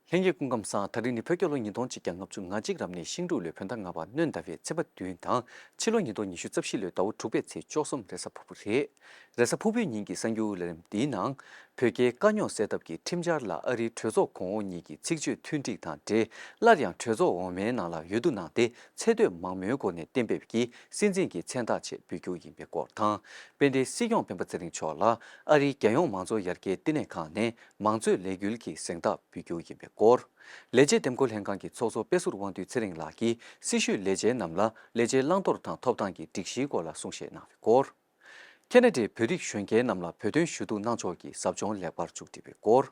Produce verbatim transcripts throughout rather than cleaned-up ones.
ལྷན་རྒྱས་སྐུ་ཁམས་བཟང་། ད་རིང་ནི་བོད་རྒྱལ་ལོ་ཉིས་སྟོང་གཅིག་བརྒྱ་ལྔ་བཅུ་ང་གཅིག་རབ་གནས་ཤིང་འབྲུག་ལོའི་བོད་ཟླ་ལྔ་པ་སྣོན་ཟླ་བའི་ཚེས་པ་བདུན་དང་ཕྱི་ལོ་ཉིས་སྟོང་ཉི་ཤུ་རྩ་བཞི་ལོའི་ཟླ་བ་དྲུག་པའི་ཚེས་བཅུ་གསུམ་རེས་གཟའ་ཕུར་བུ་རེད། རེས་གཟའ་ཕུར་བུའི་ཉིན་གྱི་གསར་འགྱུར་ལས་རིམ་འདིའི་ནང་། བོད་རྒྱའི་དཀའ་རྙོག་སེལ་ཐབས་ཀྱི་ཁྲིམས་འཆར་ལ་ཨ་རིའི་གྲོས་ཚོགས་གོང་འོག་གཉིས་ཀྱི་ཚིག་བརྗོད་མཐུན་འགྲིག་དང་འབྲེལ། སླར་ཡང་གྲོས་ཚོགས་འོག་མའི་ནང་ལ་འོས་བསྡུ་གནང་སྟེ་ཚད་མཐོའི་མང་མོས་སྒོ་ནས་གཏན་འབེབས་ཀྱིས་སྲིད་འཛིན་གྱི་མཚན་རྟགས་ཆེད་འབུལ་རྒྱུ་ཡིན་པའི་སྐོར་དང་། དཔལ་ལྡན་སྲིད་སྐྱོང་སྤེན་པ་ཚེ་རིང་མཆོག་ལ་ཨ་རིའི་རྒྱལ་ཡོངས་མང་གཙོ་ཡར་རྒྱས་ལྟེ་གནས་ཁང་ནས་མང་གཙོའི་ལས་འགུལ་གྱི་གཟེངས་རྟགས་འབུལ་རྒྱུ་ཡིན་པའི་སྐོར། ལས་བྱེད་འདེམས་བསྐོ་ལྷན་ཁང་གི་ཚོགས་གཙོ་དཔེ་ཟུར་དབང་འདུས་ཚེ་རིང་ལགས་ཀྱིས་སྲི་ཞུའི་ལས་བྱེད་རྣམས་ལ་ལས་བྱེད་བླང་དོར་དང་ཐོབ་ཐང་གི་སྒྲིག་གཞིའི་སྐོར་ལ་གསུང་བཤད་གནང་བའི་སྐོར། ཁེ་ན་ཌའི་བོད་རིགས་གཞོན་སྐྱེས་རྣམས་ལ་བོད་དོན་ཞུ་གཏུག་གནང་ཕྱོགས་ཀྱི་ཟབ་སྦྱོང་ལེགས་པར་མཇུག་སྒྲིལ་བའི་སྐོར།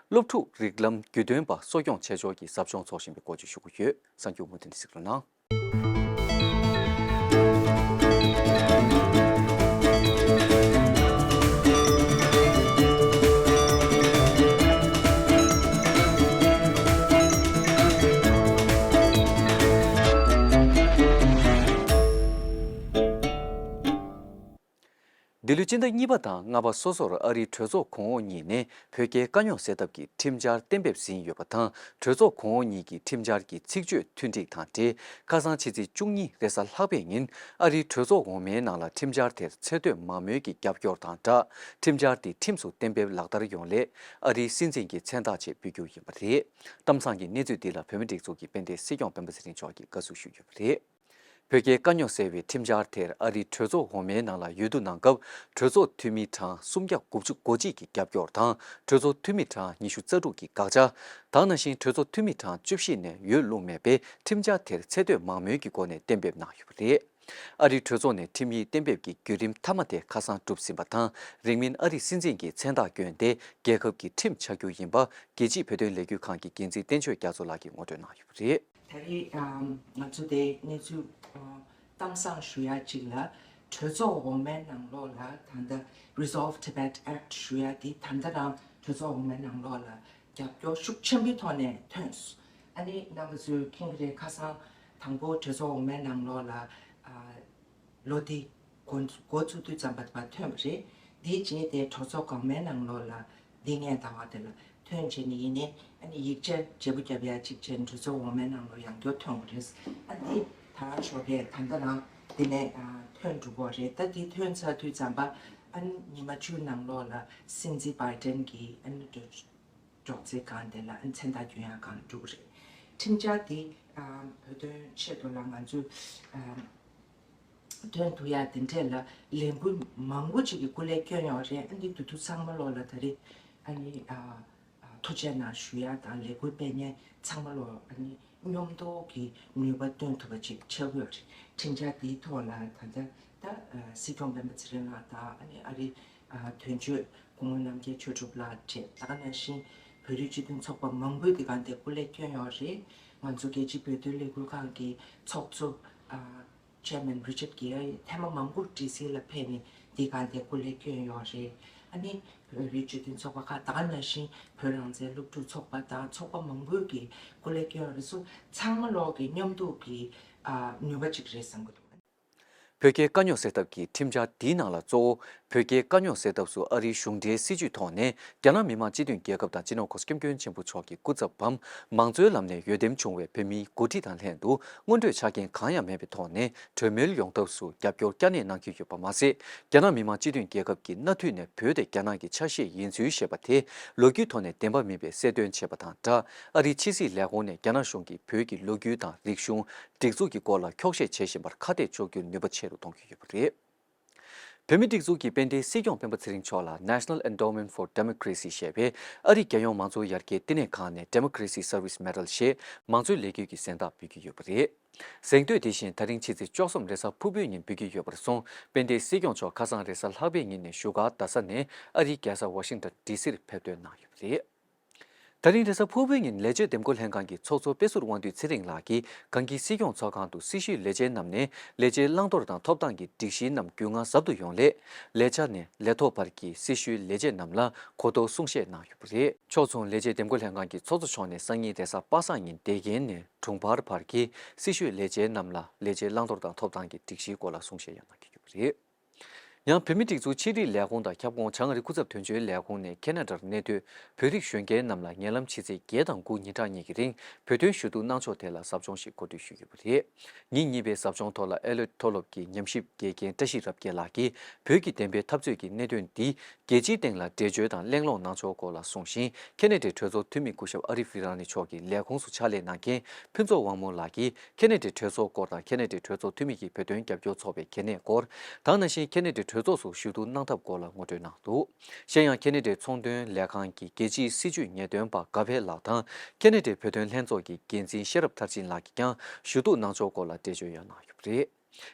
སློབ་ཕྲུག་རིགས་ལམ་རྒྱུས་སྟོན་པ་གསོ་སྐྱོང་བྱེད་ཕྱོགས་ཀྱི་ཟབ་སྦྱོང་འཚོགས་བཞིན་པའི་སྐོར་བཅས་ཞུ་གི་ཡོད། གསར་འགྱུར་མུ་མཐུད་ནས་གཟིགས་རོགས་གནང་། འདི་ལོའི་སྤྱི་ཟླ་གཉིས་པ་དང་ལྔ་པ་སོ་སོར་ཨ་རིའི་གྲོས་ཚོགས་གོང་འོག་གཉིས་ནས་བོད་རྒྱའི་དཀའ་རྙོག་སེལ་ཐབས་ཀྱི་ཁྲིམས་འཆར་གཏན་འབེབས་ཟིན་ཡོད་པ་དང་། གྲོས་ཚོགས་གོང་འོག་གཉིས་ཀྱི་ཁྲིམས་འཆར་གྱི་ཚིག་བརྗོད་མཐུན་འགྲིག་དང་འབྲེལ། ཁ་སང་ཕྱི་ཚེས་བཅུ་གཉིས་རེས་གཟའ་ལྷག་པའི་ཉིན་ཨ་རིའི་གྲོས་ཚོགས་འོག་མའི་ནང་ལ་ཁྲིམས་འཆར་དེར་ཚད་མཐོའི་མང་མོས་ཀྱི་རྒྱབ་སྐྱོར་དང་སྦྲགས། ཁྲིམས་འཆར་དེ་ཁྲིམས་སུ་གཏན་འབེབས་ལག་བསྟར་ཡོང་སླད་ཨ་རིའི་སྲིད་འཛིན་གྱི་མཚན་རྟགས་ཆེད་འབུལ་རྒྱུ་ཡིན་པ་རེད། གཏམ་བཟང་གི་གནས་ཚུལ་འདི་ལ་བོད་མིའི་སྒྲིག་འཛུགས་ཀྱི་དཔལ་ལྡན་སྲིད་སྐྱོང་སྤེན་པ་ཚེ་རིང་མཆོག་གིས་དགའ་བསུ་ཞུས་ཡོད་པ་རེད། བོད་རྒྱའི་དཀའ་རྙོག་སེལ་བའི་ཁྲིམས་འཆར་དེར་ཨ་རིའི་གྲོས་ཚོགས་འོག་མའི་ནང་ལ་འོས་བསྡུ་གནང་སྐབས། གྲོས་ཚོགས་འཐུས་མི་གྲངས་སུམ་བརྒྱ་དགུ་བཅུ་གོ་གཅིག་གི་རྒྱབ་སྐྱོར་དང་། གྲོས་ཚོགས་འཐུས་མི་གྲངས་ཉི་ཤུ་རྩ་དྲུག་གི་དགག་བྱ། ད་ག་ནང་བཞིན་གྲོས་ཚོགས་འཐུས་མི་གྲངས་བཅུ་བཞི་ནས་འོས་བླུགས་མེད་པས་ཁྲིམས་འཆར་དེར་ཚད་མཐོའི་མང་མོས་ཀྱི་སྒོ་ནས་གཏན་འབེབས་གནང་ཡོད་པ་རེད། ཨ་རིའི་གྲོས་ཚོགས་ནས་ཁྲིམས་ཡིག་གཏན་འབེབས་ཀྱི་བརྒྱུད་རིམ་མཐའ་མ་དེ་ཁ་སང་གྲུབ་ཟིན་པ་དང་། རིང་མིན་ཨ་རིའི་སྲིད་འཛིན་གྱི་མཚན་རྟགས་བསྐྱོན་ཏེ་རྒྱལ་ཁབ་ཀྱི་ཁྲིམས་ཆགས་རྒྱུ་ཡིན་པ། རྒྱལ་སྤྱིའི་བོད་དོན་ལས་འགུལ་ཁང་གི་འགན་འཛིན་བསྟན་ཆོས་རྒྱ་མཚོ་ལགས་ཀྱིས་ངོ་སྤྲོད་གནང་ཡོད་པ་རེད། ད་རེས་ཨམ་ང་ཚོ་དེ་གནས་ཚུལ་ཨ་གཏམ་བཟང་ཞུ་ཡ་གཅིག་ལ། གྲོས་ཚོགས་འོག་མའི་ནང་ལོགས་ལ་ད་ལྟ་Resolve Tibet Act ཞུ་ཡ་དེ་ད་ལྟ་རང་གྲོས་ཚོགས་འོག་མའི་ནང་ལོགས་ལ་རྒྱབ་སྐྱོར་ཤུགས་ཆེན་པོའི་ཐོག་ནས་ཐོན་སོང་། ཨ་ནི་རྣམ་པ་ཚོས་མཁྱེན་གྱི་རེད། ཁ་སང་དང་པོ་གྲོས་ཚོགས་འོག་མའི་ནང་ལོགས་ལ་ཨ་ལོ་འདི་འགོ་འགོ་བཙུགས་དུས་ཙམ་པ་དེ་མ་ཐོན་པ་རེད། འདིའི་རྗེས་དེ་གྲོས་ཚོགས་གོང་མའི་ནང་ལོགས་ལ་འདི་ངས་ཟླ་བ་དེ་ལ་ཐོན་བྱས་ནས་ཡིན་ནའི་ཨ་ནི་ཡིག་ཆ་བརྗེ་པོ་བརྒྱབ་ཡ་གཅིག་བྱས་ནས་གྲོས་ཚོགས་འོག་མའི་ནང་ལོགས་ཡང་བསྐྱར་ཐོན་དགོས་རེད། ཨ་འདི་ད་རང་ཞོགས་ཀས་ད་ལྟ་རང་འདི་ནས་ཨ་ཐོན་འགྲོ་གི་རེད། ད་འདི་ཐོན་ཚར་དུས་ཙམ་པ་ཨ་ནི་ཉི་མ་བཅུ་ནང་ལོགས་ལ་སྲིད་འཛིན་བྷའི་ཏན་གྱིས་ཨ་ནི་འགྲོ་སྒྲོག་ཙེ་སྒང་དེ་ལ་མཚན་རྟགས་བསྐྱོན་ཡག་སྒང་འགྲོ་གི་རེད། ཁྲིམས་འཆར་འདི་ཨ་བོད་དོན་ཆེད་དུ་ལ་ང་ཚོས་ཨ་ཐོན་ཐུབ་ཡག་དེ་འདྲས་ལ་ལས་འགུལ་མང་པོ་ཅིག་གིས་སྐུ་ལས་བསྐྱོན་ཡོད་རེད། ཨ་འདི་དུས་ཚོད་ཚང་མ་ལོག་ལ་ད་རེས་ཨ་ནི་ཨ་ཨ་ཐུགས་རྗེ་གནང་ཞུ་ཡག་དང་ལས་འགུལ་སྤེལ་མཁན་ཚང་མ་ལོག་ཨ་ནི་མཉམ་དུ་གི་ནུས་པ་བཏོན་ཐུབ་པ་ཅིག་ཆགས་ཀྱི་ཡོད་རེད། ཁྲིམས་འཆར་འདིའི་ཐོག་ལ་ད་ལྟ་ད་ཨ་སྲིད་སྐྱོང་སྤེན་པ་ཚེ་རིང་ལགས་དང་ཨ་ནི་ཨ་རི་ཨ་དོན་གཅོད་སྐུ་ངོ་རྣམ་རྒྱལ་ཆོས་གྲུབ་ལགས་བཅས་ད་ག་ནང་བཞིན་བོད་རིགས་སྤྱི་མཐུན་ཚོགས་པ་མང་པོས་འདི་ག་འདི་སྐུ་ལས་བསྐྱོན་ཡོད་རེད། ང་ཚོ་རྒྱལ་སྤྱིའི་བོད་དོན་ལས་འགུལ་ཁང་གི་ཚོགས་གཙོ་ཨ་Chairman Richard Gay་ཐེངས་མ་མང་པོ་ཌི་སི་ལ་ཕེབས་ནས་འདི་ག་འདི་སྐུ་ལས་བསྐྱོན་ཡོད་རེད། ཨ་ནི་བོད་རིགས་སྤྱི་མཐུན་ཚོགས་པ་ཁག་ད་ག་ནང་བཞིན་བོད་རང་བཙན་སློབ་ཕྲུག་ཚོགས་པ་དང་ཚོགས་པ་མང་པོས་ཀྱི་སྐུ་ལས་བསྐྱོན་ཡོད་རེད། སོ་ཚང་མ་ལོག་གི་མཉམ་དུ་གི་ཨ་ནུས་པ་ཅིག་རེད་བསམ་གྱི་འདུག། བོད་རྒྱའི་དཀའ་རྙོག་སེལ་ཐབས་ཀྱི་ཁྲིམས་འཆར་འདིའི་ནང་ལ་གཙོ་བོ་བོད་རྒྱའི་དཀའ་རྙོག་སེལ་ཐབས་སུ་ཨ་རིའི་གཞུང་འབྲེལ་སྲིད་ཇུས་ཐོག་ནས་རྒྱ་ནག་མི་དམངས་སྤྱི་འཐུས་རྒྱལ་ཁབ་དང་སྤྱི་ནོར་གོང་ས་སྐྱབས་མགོན་ཆེན་པོ་མཆོག་གི་སྐུ་ཚབ་བམ་མང་གཙོའི་ལམ་ནས་འོས་འདེམས་བྱུང་བའི་བོད་མིའི་འགོ་ཁྲིད་དང་ལྷན་དུ་སྔོན་འགྲོའི་ཆ་རྐྱེན་གང་ཡང་མེད་པའི་ཐོག་ནས་གྲོས་མོལ་ཡོང་ཐབས་སུ་རྒྱབ་སྐྱོར་བསྐྱར་གནས་གནང་གི་ཡོད་པ་མ་ཟད། རྒྱ་ནག་མི་དམངས་སྤྱི་འཐུས་རྒྱལ་ཁབ་ཀྱིས་མནའ་མཐུད་ནས་བོད་དེ་རྒྱ་ནག་གི་ཆ་ཤས་ཡིན་ཚུལ་བཤད་པ་དེ་ལོ་རྒྱུས་ཐོག་ནས་བདེན་པ་མིན་པའི་གསལ་སྟོན་བྱས་པ་དང་སྦྲགས། ཨ་རིའི་ཕྱི་སྲིད་ལས་ཁུངས་ནས་རྒྱ་ནག་གཞུང་གིས་བོད་ཀྱི་ལོ་རྒྱུས་དང་རིག་གཞུང་། སྒྲིག་འཛུགས་ཀྱི་སྐོར་ལ་འཁྱོག་བཤད་བྱེད་བཞིན་པར་ཁ་གཏད་གཅོག་རྒྱུར་ནུས་པ་ཆེ་རུ་གཏོང་གི་ཡོད་པ་རེད། བོད་མིའི་སྒྲིག་འཛུགས་ཀྱི་དཔལ་ལྡན་སྲིད་སྐྱོང་སྤེན་པ་ཚེ་རིང་མཆོག་ལ་National Endowment for Democracy ཞེས་པའི་ཨ་རིའི་རྒྱལ་ཡོངས་མང་གཙོ་ཡར་རྒྱས་བསྟི་གནས་ཁང་ནས་Democracy Service Medal ཞེས་མང་གཙོའི་ལས་འགུལ་གྱི་གཟེངས་རྟགས་འབུལ་གྱི་ཡོད་པ་རེད། གཟེངས་བསྟོད་དེ་བཞིན་ད་རིང་ཕྱི་ཚེས་བཅུ་གསུམ་རེས་གཟའ་ཕུར་བུའི་ཉིན་འབུལ་གྱི་ཡོད་པར་སོང་། དཔལ་ལྡན་སྲིད་སྐྱོང་མཆོག་ཁ་སང་རེས་གཟའ་ལྷག་པའི་ཉིན་ནས་བཞུགས་སྒར་རྡ་ས་ནས་ཨ་རིའི་རྒྱལ་ས་ཝ་ཤིང་ཊོན་ཌི་སིར་ཕེབས་ཐོན་གནང་ཡོད་པ་རེད། ད་རིང་རེས་གཟའ་ཕུར་བུའི་ཉིན་ལས་བྱེད་འདེམས་བསྐོ་ལྷན་ཁང་གི་ཚོགས་གཙོ་དཔེ་ཟུར་དབང་འདུས་ཚེ་རིང་ལགས་ཀྱིས་གངས་སྐྱིད་སྲིད་སྐྱོང་ཚོགས་ཁང་དུ་སྲི་ཞུའི་ལས་བྱེད་རྣམས་ནས་ལས་བྱེད་བླང་དོར་དང་ཐོབ་ཐང་གི་སྒྲིག་གཞི་རྣམས་རྒྱུས་མངའ་ཟབ་ཏུ་ཡོང་སླད། ལས་བྱ་ནས་ལས་ཐོག་བར་གྱི་སྲི་ཞུའི་ལས་བྱེད་རྣམས་ལ་གོ་རྟོགས་གསུང་བཤད་གནང་ཡོད་པ་རེད། ཕྱོགས་མཚུངས་ལས་བྱེད་འདེམས་བསྐོ་ལྷན་ཁང་གི་ཚོགས་གཙོ་མཆོག་ནས་སང་ཉིན་རེས་གཟའ་པ་སངས་ཉིན་སྡེ་དགོན་ནས་དྲུང་འཕར་བར་གྱི་སྲི་ཞུའི་ལས་བྱེད་རྣམས་ལ་ལས་བྱེད་བླང་དོར་དང་ཐོབ་ཐང་གི་སྒྲིག་གཞིའི་སྐོར་ལ་གསུང་བཤད་ཡང་གནང་གི་ཡོད་པ་རེད། ཡང་བོད་མིའི་སྒྲིག་འཛུགས་ཕྱི་དྲིལ་ལས་ཁུངས་དང་ཁྱབ་ཁོངས་བྱང་ཨ་རི་སྐུ་ཚབ་དོན་གཅོད་ལས་ཁུངས་ནས་ཁེ་ན་ཌར་གནས་སྡོད་བོད་རིགས་གཞོན་སྐྱེས་རྣམས་ལ་ཉེ་ལམ་ཕྱི་ཚེས་བརྒྱད་དང་དགུ་ཉིན་གྲངས་གཉིས་ཀྱི་རིང་བོད་དོན་ཞུ་གཏུག་གནང་ཕྱོགས་ཐད་ལ་ཟབ་སྦྱོང་ཞིག་གོ་སྒྲིག་ཞུས་ཡོད་པ་རེད། ཉིན་གཉིས་པའི་ཟབ་སྦྱོང་ཐོག་ལ་ཨེ་ལོད་མཐོ་སློབ་ཀྱི་ཉམས་ཞིབ་དགེ་རྒན་བཀྲ་ཤིས་རབ་རྒྱས་ལགས་ཀྱིས་བོད་ཀྱི་བདེན་པའི་འཐབ་རྩོད་ཀྱི་གནད་དོན་འདི་རྒྱལ་སྤྱིའི་སྟེང་ལ་འགྲེལ་བརྗོད་དང་གླེང་སློང་གནང་ཕྱོགས་སྐོར་ལ་གསུངས་ཤིང་། ཁེ་ན་ཌའི་གྲོས་ཚོགས་འཐུས་མི་སྐུ་ཞབས་ཨ་རི་ཧྥི་ར་ནི་མཆོག་གི་ལས་ཁུངས་སུ་ཕྱག་ལས་གནང་མཁན་ཕུན་ཚོགས་དབང་མོ་ལགས་ཀྱིས་ཁེ་ན་ཌའི་གྲོས་ཚོགས་སྐོར་དང་ཁེ་ན་ཌའི་གྲོས་ཚོགས་འཐུས་མི་གིས་བོད་དོན་རྒྱབ་སྐྱོར་ཚོགས་པའི་གལ་གནད་སྐོར། ད་ག་ནང་བཞིན་ཁེ་ན་ཌའི་གྲོས་ཚོགས་སུ་ཞུ་གཏུག་གནང་ཐབས་སྐོར་ལ་ངོ་སྤྲོད་གནང་འདུག་གཞན་ཡང་ཁེ་ན་ཌའི་ཚོང་དོན་ལས་ཁང་གི་རྒྱལ་སྤྱིའི་སྲིད་བྱུས་ཉེས་དོན་པ་དགའ་འཕེལ་ལགས་དང་ཁེ་ན་ཌའི་བོད་དོན་ལྷན་ཚོགས་ཀྱི་འགན་འཛིན་ཤེས་རབ་མཐར་ཕྱིན་ལགས་ཀྱིས་ཀྱང་ཞུ་གཏུག་གནང་ཕྱོགས་སྐོར་ལ་འགྲེལ་བརྗོད་ཡང་གནང་ཡོད་པ་རེད།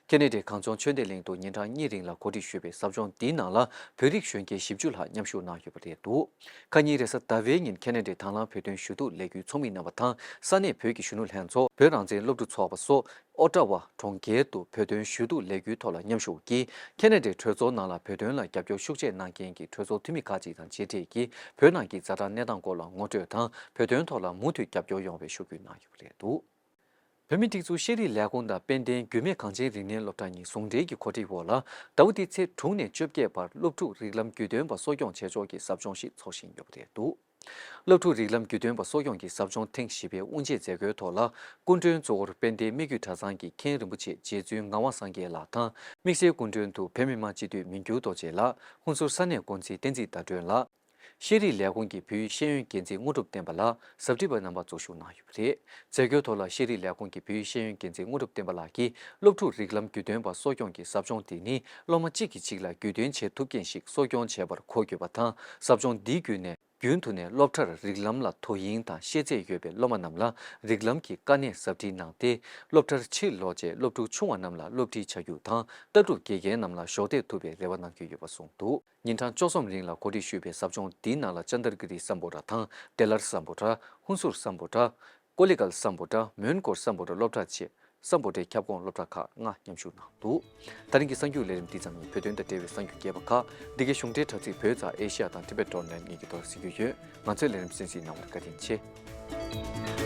ཁེ་ན་ཌའི་གངས་ལྗོངས་ཆོས་སྡེ་གླིང་དུ་ཉིན་གྲངས་གཉིས་རིང་ལ་གོ་སྒྲིག་ཞུས་པའི་ཟབ་སྦྱོང་འདིའི་ནང་ལ་བོད་རིགས་གཞོན་སྐྱེས་བཞི་བཅུ་ལྷག་མཉམ་ཞུགས་གནང་ཡོད་པ་རེད་འདུག་ཁ་ཉིན་རེས་གཟའ་ཟླ་བའི་ཉིན་ཁེ་ན་ཌའི་དང་བླངས་བོད་དོན་ཞུ་གཏུག་ལས་འགུལ་ཚོགས་མི་རྣམ་པ་དང་ས་གནས་བོད་ཀྱི་གཞོན་ནུ་ལྷན་ཚོགས་བོད་རང་བཙན་སློབ་ཕྲུག་ཚོགས་པ་སོགས་ཨོ་ཊ་ཝ་གྲོང་ཁྱེར་དུ་བོད་དོན་ཞུ་གཏུག་ལས་འགུལ་ཐོག་ལ་མཉམ་ཞུགས་ཀྱིས་ཁེ་ན་ཌའི་གྲོས་ཚོགས་ནང་ལ་བོད་དོན་ལ་རྒྱབ་སྐྱོར་ཤུགས་ཆེ་གནང་མཁན་གྱི་གྲོས་ཚོགས་འཐུས་མི་ཁག་ཅིག་དང་མཇལ་འཕྲད་ཀྱིས་བོད་ནང་གི་ཛ་དྲག་གནས་སྟངས་སྐོར་ལ་ངོ་སྤྲོད་དང་བོད་དོན་ཐོག་ལ་མུ་མཐུད་རྒྱབ་སྐྱོར་ཡོང་བའི་ཤོག་གུ་གནང་ཡོད་པ་རེད་འདུག་བོད་མིའི་སྒྲིག་འཛུགས་ཤེས་རིག་ལས་ཁུངས་དང་དཔལ་ལྡན་རྒྱུད་སྨད་གངས་ཅན་རིག་གནས་སློབ་གྲྭ་གཉིས་ཟུང་འབྲེལ་གྱི་གོ་སྒྲིག་འོག་ལ་ཟླ་བ་འདིའི་ཚེས་དྲུག་ནས་བཅོ་བརྒྱད་བར་སློབ་ཕྲུག་རིགས་ལམ་བརྒྱུད་སྟོན་པ་གསོ་སྐྱོང་བྱེད་ཕྱོགས་ཀྱི་ཟབ་སྦྱོང་ཞིག་འཚོགས་བཞིན་ཡོད་པ་རེད་འདུག་སློབ་ཕྲུག་རིགས་ལམ་བརྒྱུད་སྟོན་པ་གསོ་སྐྱོང་གི་ཟབ་སྦྱོང་ཐེངས་བཞི་པའི་དབུ་འབྱེད་མཛད་སྒོའི་ཐོག་ལ་སྐུ་མགྲོན་གཙོ་བོར་དཔལ་ལྡན་སྨད་རྒྱུད་གྲྭ་ཚང་གི་མཁན་རིན་པོ་ཆེ་རྗེ་བཙུན་ངག་དབང་སངས་རྒྱས་ལགས་དང་དམིགས་བསལ་སྐུ་མགྲོན་དུ་བོད་མི་མང་སྤྱི་འཐུས་མི་འགྱུར་རྡོ་རྗེ་ལགས། ཧུན་སུར་ས་གནས་འགོ་འཛིན་བསྟན་འཛིན་ཟླ་སྒྲོན་ལགས། ཤེས་རིག་ལས་ཁུངས་ཀྱི་བོད་ཡིག་ཤེས་ཡོན་འགན་འཛིན་དངོས་གྲུབ་བསྟན་པ་ལགས་ཟབ་ཁྲིད་པ་རྣམ་པ་ཚོ་ཞུགས་གནང་ཡོད་པ་རེད། མཛད་སྒོའི་ཐོག་ལ་ཤེས་རིག་ལས་ཁུངས་ཀྱི་བོད་ཡིག་ཤེས་ཡོན་འགན་འཛིན་དངོས་གྲུབ་བསྟན་པ་ལགས་ཀྱིས་སློབ་ཕྲུག་རིགས་ལམ་བརྒྱུད་སྟོན་པ་གསོ་སྐྱོང་གི་ཟབ་སྦྱོང་འདི་ནི་སློབ་མ་གཅིག་གིས་གཅིག་ལ་རྒྱུས་སྟོན་བྱེད་ཐུབ་མཁན་ཞིག་གསོ་སྐྱོང་བྱེད་པར་གོ་དགོས་པ་དང་ཟབ་སྦྱོང་འདིའི་བརྒྱུད་ནས་རྒྱུན་དུ་ནས་སློབ་གྲྭར་རིགས་ལམ་ལ་དོ་དབྱིངས་དང་ཤེས་ཚད་ཡོད་པའི་སློབ་མ་རྣམས་ལ་རིགས་ལམ་གྱི་དཀའ་གནད་གཟབ་ཁྲིད་གནང་སྟེ་སློབ་གྲྭར་ཕྱིར་ལོག་རྗེས་སློབ་ཕྲུག་ཆུང་བ་རྣམས་ལ་སློབ་ཁྲིད་བྱ་རྒྱུ་དང་ལྟ་གྲུབ་དགེ་རྒན་རྣམས་ལ་གཞོགས་འདེགས་ཐུབ་པའི་རེ་བ་གནང་གི་ཡོད་པ་གསུངས་འདུག་ཉིན་གྲངས་བཅུ་གསུམ་རིང་ལ་གོ་སྒྲིག་ཞུས་པའི་ཟབ་སྦྱོང་འདིའི་ནང་ལ་ཅན་དར་གི་རི་སམ་བྷོ་ཊ་དང་ཏེ་ལར་སམ་བྷོ་ཊ། ཧུན་སུར་སམ་བྷོ་ཊ། ཀོ་ལི་གལ་སམ་བྷོ་ཊ། མོན་གྷོ་སམ་བྷོ་ཊ་སློབ་གྲྭ་བཅས་སམ་བྷོ་ཊའི་ཁྱབ་ཁོངས་སློབ་གྲྭ་ཁག་ལྔ་མཉམ་ཞུགས་གནང་འདུག་ད་རིང་གི་གསར་འགྱུར་ལས་རིམ་འདི་ཙམ་ཡིན། བོད་དོན་དང་འབྲེལ་བའི་གསར་འགྱུར་རྒྱས་པ་ཁག་འདི་གའི་གཞུང་འབྲེལ་དྲ་ཚིགས་བོད་ཙང་ཨེ་ཤི་ཡ་དང་ཊི་བེཊ་ཌོཊ་ནེཊ་གཉིས་ཀྱི་ཐོག་གཟིགས་རྒྱུ་ཡོད། ང་ཚོའི་ལས་རིམ་གསན་གཟིགས་གནང་བར་བཀའ་དྲིན་ཆེ།